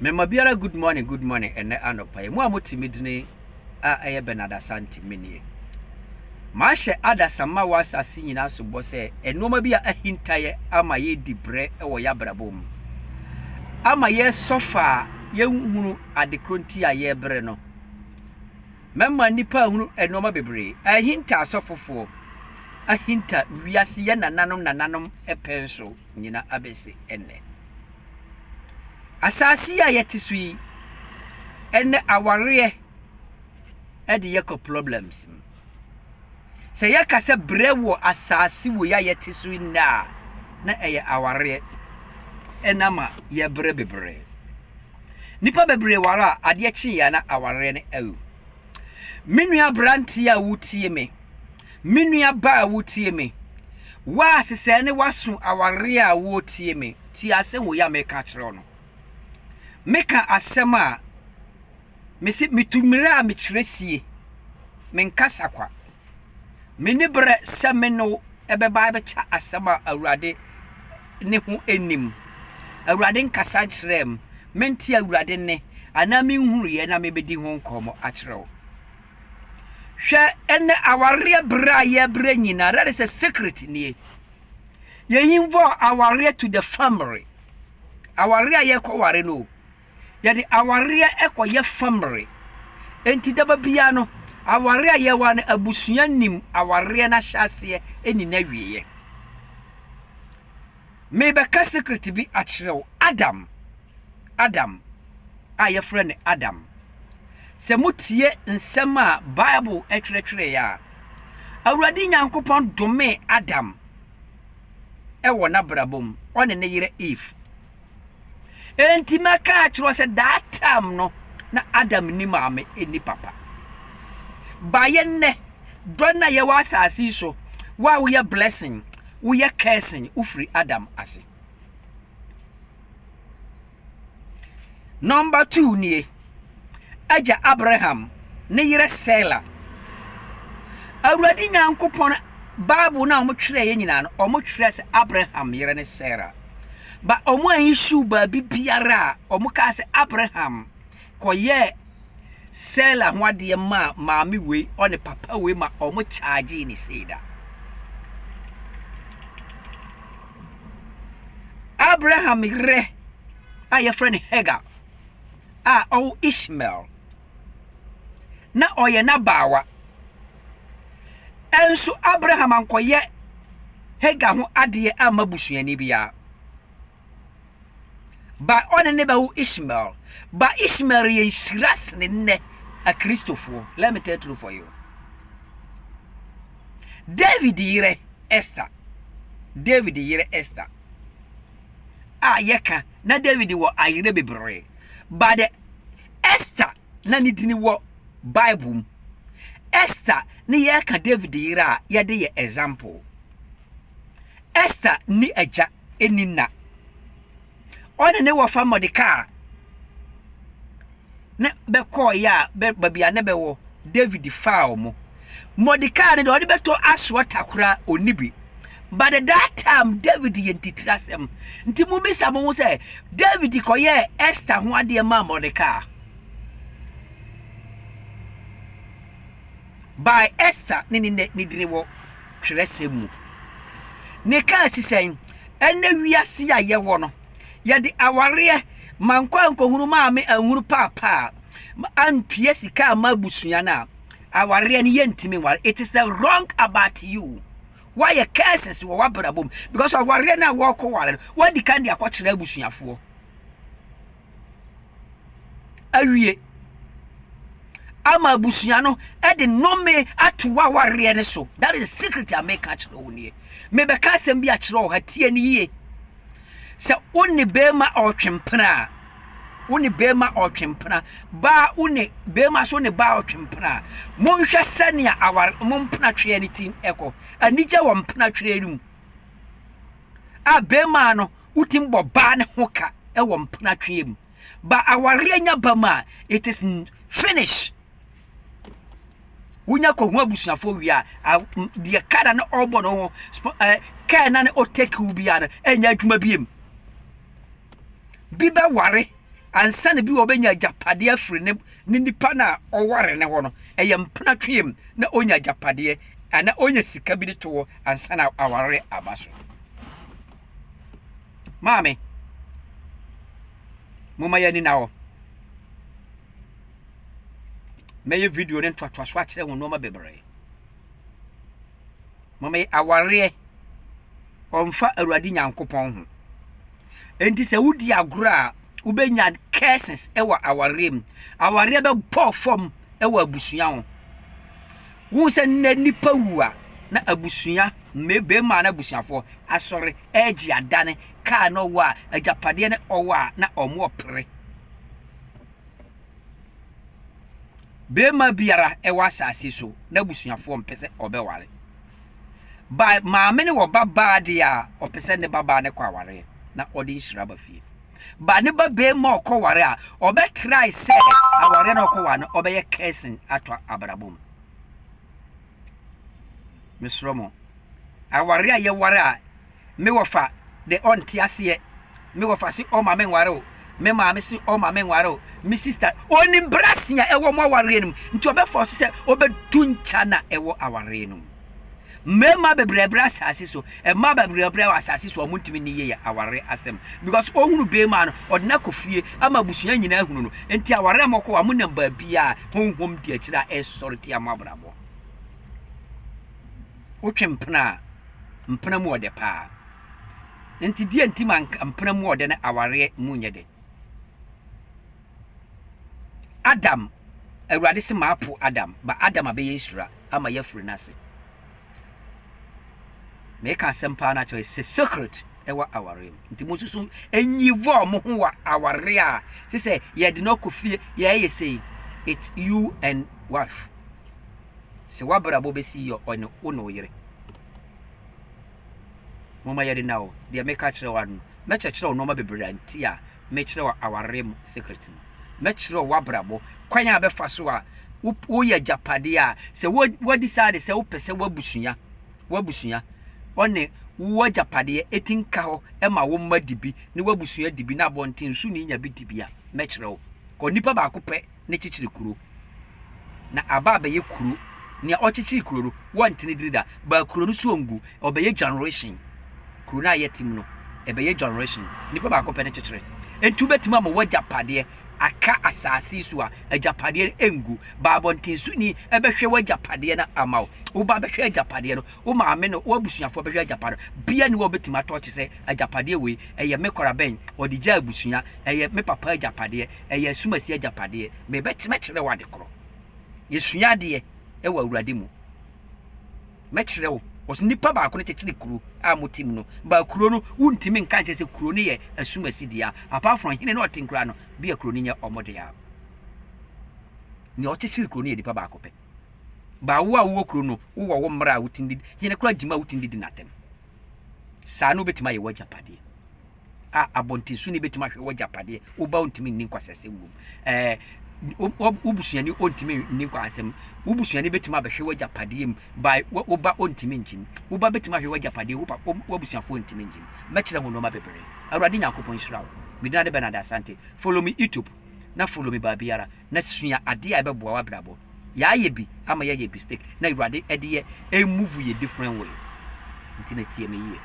Mema biara good morning, good morning ɛnɛ anɔpa yi. Mo a mote me dini a ɛyɛ Bernard Asante menie. Mahyɛ adasamma wɔ asase nyinaa so bɔ sɛ nneɛma bi a ahintaeɛ ama yɛdi brɛ wɔ yɛabrabɔ mu. Ama yɛsɔfa a yɛnhunu adekoro nti a yɛbrɛ no. Mɛma nnipa ahunu nneɛma bebree. Ahinta asɔfofoɔ, ahinta wiase yɛ nananom nananom pɛn so nyina abɛsi ɛnnɛ. Asase yi a yɛte so yi, ɛnnɛ awareɛ ɛde yɛkɔ problems mu. Sɛ yɛka sɛ brɛ wɔ asase wei a yɛte so yi nnɛ a, na ɛyɛ awareɛ ɛna ma yɛbrɛ bebree. Nnipa bebree ware a adeɛ kye yɛ na awareɛ no awu. Me nua aberanteɛ a wotie me, me nua ba a wotie me, wo a sesɛɛ ne waso awareɛ a wotie me, tie asɛm wei a meka akyerɛ wo no. Meka asɛm a mese metu mmerɛ a mekyerɛ sie, menkasa kwa. Menni berɛ sɛ me ne wo ɛbɛba abɛkyɛ asɛm a Awurade ne ho nnim. Awurade nkasa nkyerɛɛ m, mente Awurade nne anaa menhunuiɛ na mebɛdi ho nkɔmmɔ akyerɛ wo. Hwɛ ɛnɛ awareɛ berɛ a yɛbrɛ nyinaa, that is a secret nie. Yɛ involve awareɛ to the family. Awareɛ a yɛkɔware no o, yɛde awareɛ kɔyɛ family. Enti daba biara no, awareɛ a yɛware no, abusua nim awareɛ no ahyɛaseɛ ne n'awieɛ. Mebɛka secret bi akyerɛ wo. Adam, Adam a yɛfrɛ no Adam. Sɛ motie nsɛm a Bible twerɛtwerɛeɛ a, Awurade Nyankopɔn domee Adam wɔ n'abrabɔ mu, ɔne ne yere Eve. Enti mɛka akyerɛ wo sɛ that time no na Adam ni maame ni papa. Baayɛ nnɛ dɔ na yɛwɔ asase yi so wo a woyɛ blessing woyɛ cursing wofiri Adam ase. Number 2 nie. Agya Abraham ne yerɛ Sela. Awurade Nyankopɔn Bible no a wɔtwerɛeɛ nyinaa no, wɔtwerɛ sɛ Abraham yere ne Sarah. Ba wɔn a issue baabi biara a wɔkaa sɛ Abraham kɔyɛɛ Sela ho adeɛ maa maame wei ɔne papa wei ma wɔn kyaagye ne sei da. Abraham yerɛ a yɛfrɛ no Hagar a ɔwo Ishmael na ɔyɛ n'abaawa. Ɛnso Abraham ankɔyɛ Hagar ho adeɛ amma busuani biara. Ba ɔne ne bɛwo Ishmael. Ba Ishmael yɛ nhyira sene nnɛ Akristofoɔ. Let me tell truth for you. David yerɛ Esther. David yerɛ Esther. A yɛka na David wɔ ayerɛ bebree. But the Esther na ne dini wɔ Bible mu. Esther ne yɛka David yere a yɛde yɛ example. Esther ni agya ni na. Ɔne ne wɔfa Mordecai ne bɛkɔɔeɛ a baabi a ne bɛwɔ David faa wɔn. Mordecai no deɛ ɔde bɛtɔ asoɔ takora ɔnni bi. But at that time David yɛ ntitiri asɛm. Nti mobisa mo ho sɛ David kɔyɛɛ Esther ho adeɛ maa Mordecai. By Esther ne ne ne dini wɔ twerɛsɛm mu. Ne kaa si sɛn ɛnɛ wiase a yɛwɔ no yɛde awareɛ mankɔ ankɔhunu maame anhunu paapaa antua sika ama abusua no a awareɛ no yɛntumi nware. It is the wrong about you. Woayɛ curses wɔ w'abrabɔ mu because awareɛ no a wɔrekɔ ware no woadi kan de akɔkyerɛ abusuafoɔ awie ama abusua no de nnome ato w'awareɛ no so. That is secret a meka kyerɛ wo nie. Mebɛka asɛm bi akyerɛ wo ha, tie no yie. Sɛ wo ne bɛrima ɔretwe mpena a, wo ne bɛrima ɔretwe mpena, baa wo ne bɛrima so ne baa ɔretwe mpena a, monhwɛ sɛnea aware mo mpena tweɛ no ti ɛkɔ. Anigye wɔ mpena tweɛ no mu. A bɛrima no wotim bɔ baa ne ho ka ɛwɔ mpena tweɛ mu. Ba awareɛ nya ba mu a, it is finish. Wonya kɔhu abusuafoɔ wie a, deɛ kaa na ne ɔrebɔ no ho, kaa na ne ɔtake wo biara no, ɛnyɛ adwuma biem. Bi bɛware. Ansa na bi wɔ ɔbɛnya agyapadeɛ afiri ne ne nipa no a ɔware ne hɔ no, ɛyɛ mpena tweam na ɔnya agyapadeɛ anaa ɔnya sika bi de to hɔ ansa na aware aba so. Maame, momma yɛn ani na hɔ. Mɛyɛ video no ntoatoaso akyerɛ wɔn nneɛma bebree. Mama yɛ awareɛ ɔmfa Awurade Nyankopɔn ho. Enti sɛ wodi agorɔ a wobɛnya curses wɔ awareɛ mu. Awareɛ bɛbɔ fam wɔ abusua ho. Wohu sɛ nnɛ nnipa wu a na abusua bɛrima na abusuafoɔ asɔre ɛregye adane kaa na ɔwɔ a agyapadeɛ na ɔwɔ a na ɔmo ɔpere. Barima biara wɔ asase so, n'abusuafoɔ mpɛ sɛ ɔbɛware. Ba maame no wɔ ba baa deɛ a, ɔpɛ sɛ ne ba baa no kɔ awareɛ na ɔde nhyira ba fie. Ba ne ba barima ɔkɔ ware a, ɔbɛtrae sɛ awareɛ na ɔkɔ ware no ɔbɛyɛ kɛsen ato abrabɔ mu. Mesrɛ mo, aware a yɛware a me wɔfa de ɔnte aseɛ, me wɔfa se ɔma me nware o, me maame se ɔma me nware o, me sister, ɔnim brase a ɛwɔ mo awareɛ no mu, nti ɔbɛfa so sɛ ɔbɛtu nkya na ɛwɔ awareɛ no mu. Mmarima bebrɛbrɛ asase so, mmaa bebrɛbrɛ wɔ asase so a wɔntumi nni yie yɛ aware asɛm because ɔhunu bɛrima no ɔde no akɔ fie ama abusua nyinaa ahunu no nti aware a mɔkɔ a monam baabi a honhom di akyire a ɛsɔre tia mo abrabɔ. Wotwe mpena a, mpena mu ɔdɛ paa. Nti deɛ nti ma mpena mu ɔdɛ na awareɛ mu nyɛ dɛ. Adam, Awurade se maapo Adam, ba Adam abɛyɛ nhyira ama yɛafiri no ase. Meka asɛm paa no akyerɛ sɛ secret ɛwɔ awareɛ mu. Nti mo nso so nyiva mo ho wɔ awareɛ a sɛ sɛ yɛde no akɔ fie yɛyɛ sei. It's you and wife. Sɛ w'abrabɔ bɛsi yɛ ɔne wo ne wo yere. Momma yɛde na o, deɛ meka kyerɛ wo ano, mɛkyerɛkyerɛ wo nneɛma bebree a nti a mekyerɛ wo awareɛ mu secret no. Mɛkyerɛ wo w'abrabɔ, kwan a bɛfa so a woyɛ agyapadeɛ a sɛ wo decide sɛ wopɛ sɛ w'abusua, w'abusua ɔne wo agyapadeɛ ɛti nka hɔ ma wo mma di bi ne w'abusua di bi na abɔnten so ni nya bi di bi a, mɛkyerɛ wo. Kɔ nipa baako pɛ ne kyekyere kuro. Na aba abɛyɛ kuro. Nea ɔkyekyere kuro no, wɔntene diri da. Ba kuro no so ngu, ɔbɛyɛ generation. Kuro no a yɛte mu no, ɛbɛyɛ generation. Nipa baako pɛ ne kyekyere. Enti wobɛtumi ama w'agyapadeɛ aka asase so a, agyapadeɛ no ngu. Ba abɔntensoni ɛbɛhwɛ w'agyapadeɛ no ama wo. Wo ba bɛhwɛ agyapadeɛ no, wo maame no, w'abusuafoɔ bɛhwɛ agyapadeɛ no. Bia ni hɔ a wobɛtumi atɔ kye sɛ agyapadeɛ wei, ɛyɛ me kɔrabɛn, ɔde gyaa abusua, ɛyɛ me papa agyapadeɛ, ɛyɛ asumasi agyapadeɛ. Mebɛkyerɛ wo ade korɔ. Yɛsua adeɛ wɔ Awurade mu. Mɛkyerɛ wo. Ɔsɛ nipa baako no kyekyere kuro a mote mu no. Ba kuro no, wontumi nka nkyerɛ sɛ kuro no yɛ asumasi dea. Apart from hene no ɔte nkura no, bi a kuro no nyɛ ɔmo dea. Nea ɔkyekyere kuro no yɛ nipa baako pɛ. Ba wo a wowɔ kuro no, wowɔ wo mmara a wotumi di, hene kora gyima a wotumi didi n'atɛm. Saa no wobɛtumi ayɛ w'agyapadeɛ. A abɔntensoni bɛtumi ahwɛ w'agyapadeɛ, wo ba ntumi nni nkwasasɛm wom. Ɛɛ wo busuani ɔntumi nni nkwasasɛm. Wo busuani bɛtumi abɛhwɛ w'agyapadeɛ mu, by wo ba ɔntumi nkyim. Wo ba bɛtumi ahwɛ w'agyapadeɛ, wo pa w'abusuafoɔ ntumi nkyim. Mɛkyerɛ ho nneɛma bebree. Awurade Nyankopɔn nhyira wo. Me din ade Bernard Asante. Follow me YouTube na follow me baabiara na sua adeɛ a ɛbɛboa w'abrabɔ. Yɛayɛ bi ama yɛayɛ mistake na Awurade ɛde yɛ ɛmove yɛ different way. Nti na tie me yie.